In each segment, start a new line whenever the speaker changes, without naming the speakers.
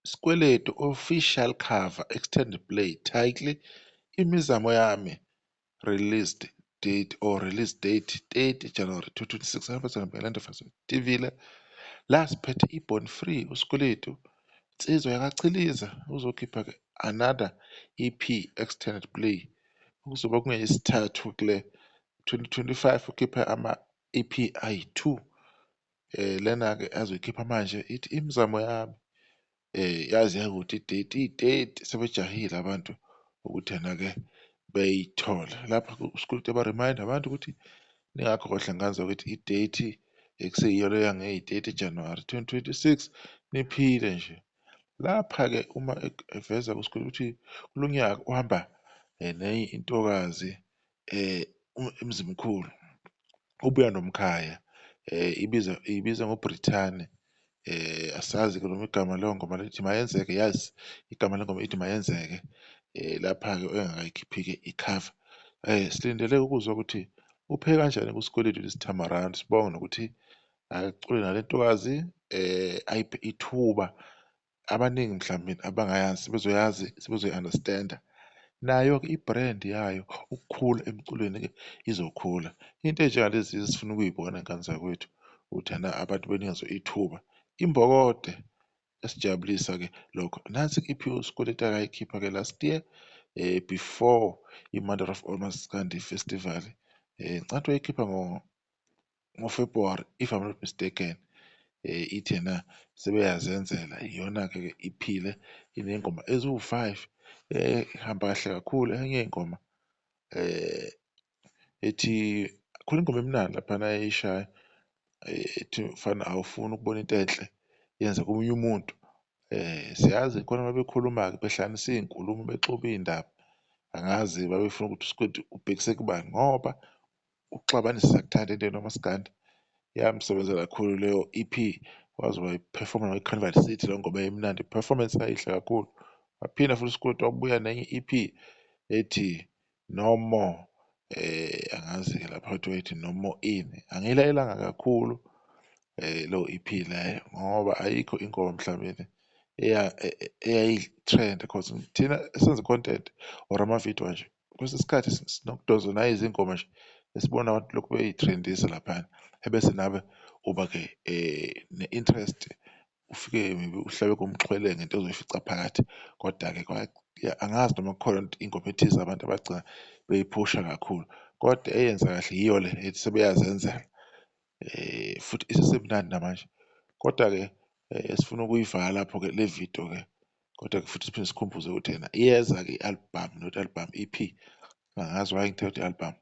Sikweletu official cover extended play title Imizamo Yami, released date or release date 30 January 2026. TV le la siphethe i-Born Free. Usikweletu insizwa yakaChiliza uzokhipha-ke another EP extended play, kuzoba kungeyesithathu kule 2025 ukhipha ama-EP ayi-2. Lena-ke azoyikhipha manje ithi Imizamo Yami. Yazi yakude i-date, i-date sebejahile abantu ukuthi ena-ke beyithole lapha uSikweletu eba-remind abantu ukuthi ningakhohlwa ngane zakwethu i-date ekuseyiyo leyo yangeyi-30 January 2026, niphile nje. Lapha-ke uma eveza uSikweletu ukuthi kulo nyaka uhamba nenye intokazi eMzimkhulu, ubuya nomkhaya, ibiza ibiza ngoBrithani. Asazi-ke noma igama leyo ngoma lithi Mayenzeke, yazi igama lengoma ithi Mayenzeke. Lapha-ke engakayikhiphi-ke i-cover. Silindele ukuzwa ukuthi uphe kanjani kuSikweletu this time around. Sibonge nokuthi acule nale ntokazi, ayiphe ithuba abaningi mhlawumbe abangayazi sebezoyazi, sebezoyi-understand-a. Nayo-ke i-brand yayo ukukhula emculweni-ke izokhula. Into ey'njengalezi esifuna ukuy'bona ngane zakwethu, ukuthi ena abantu benikezwe ithuba. Imbokode esijabulisa-ke lokho. Nansi i-EP uSikweletu akayikhipha-ke last year before i-Mother of All Maskandi Festival. Ngicathi wayikhipha ngo-February if I'm not mistaken. Ithi yena sebeyazenzela, iyona-ke ke iphile iney'ngoma eziwu-5, ihamba kahle kakhulu. Enye iy'ngoma ethi khona ingoma emnandi laphana ayishaya ethi mfana awufuni ukubona into enhle yenzeka komunye umuntu. Siyazi khona uma bekhuluma-ke behlanganisa iy'nkulumo bexuba iy'ndaba, angazi babefuna ukuthi uSikweletu ubhekise kubani ngoba ukuxabanisa siyakuthanda entweni kamaskandi. Yamsebenzela kakhulu leyo EP, waze wayiphefoma nakwi-Carnival City leyo ngoma yayimnandi, i-performance yayihle kakhulu. Waphinda futhi uSikweletu wabuya nenye i-EP ethi No More. Angazi-ke lapha ukuthi wayethi no more ini, angiyilalelanga kakhulu leyo EP leyo ngoba ayikho ingoma mhlawumbe eyayi-trend, cause thina esenza i-content or amavidiyo kanje kwesinye isikhathi sinokudonswa nayizingoma nje esibona abantu lokhu beyi-trend-isa laphayana, ebese nawe uba-ke ne-interest, ufike maybe uhlabeke umxhwele ngento ozoyifica phakathi. Koda-ke angazi noma kukhona ingoma ethize abantu abagcina beyiphusha kakhulu, kodwa eyenza kahle yiyo le ethi sebeyazenzela, futhi isesemnandi namanje. Kodwa-ke sifuna ukuyivala lapho-ke le video-ke, kodwa-ke futhi siphinde sikhumbuze ukuthi ena iyeza-ke i-album, not album, EP. Angazi why ngithe ukuthi i-album,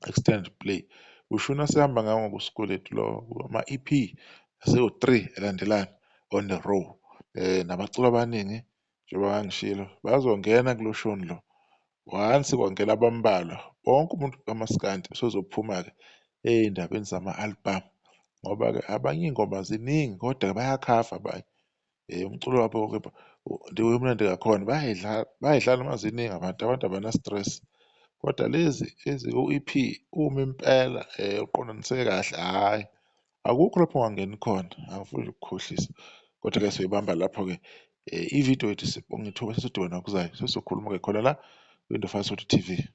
extended play. Ushuna sehamba ngawo ngokuSikweletu lo ama-EP asewu-3 elandelana on the row. Nabaculi abaningi njengoba ngangishilo bazongena kulo shoni lo. Once kwangena abambalwa, wonke umuntu kamaskandi usezophuma-ke ey'ndabeni zama-album, ngoba-ke abanye iy'ngoma ziningi kodwa bayakhava abanye. Umculo wabo-ke the way umnandi ngakhona bayayidlala, bayayidlala noma ziningi abantu, abantu abana-stress. Kodwa lezi eziku-EP uma impela uqondanise kahle, hhayi akukho lapho ungangeni khona, angifuni nje ukukhohlisa. Kodwa-ke soyibamba lapho-ke ividiyo yethu, sibonga ithuba, sesodibana ngokuzayo, sesizokhuluma-ke khona la kwiNdofaya Sotho TV.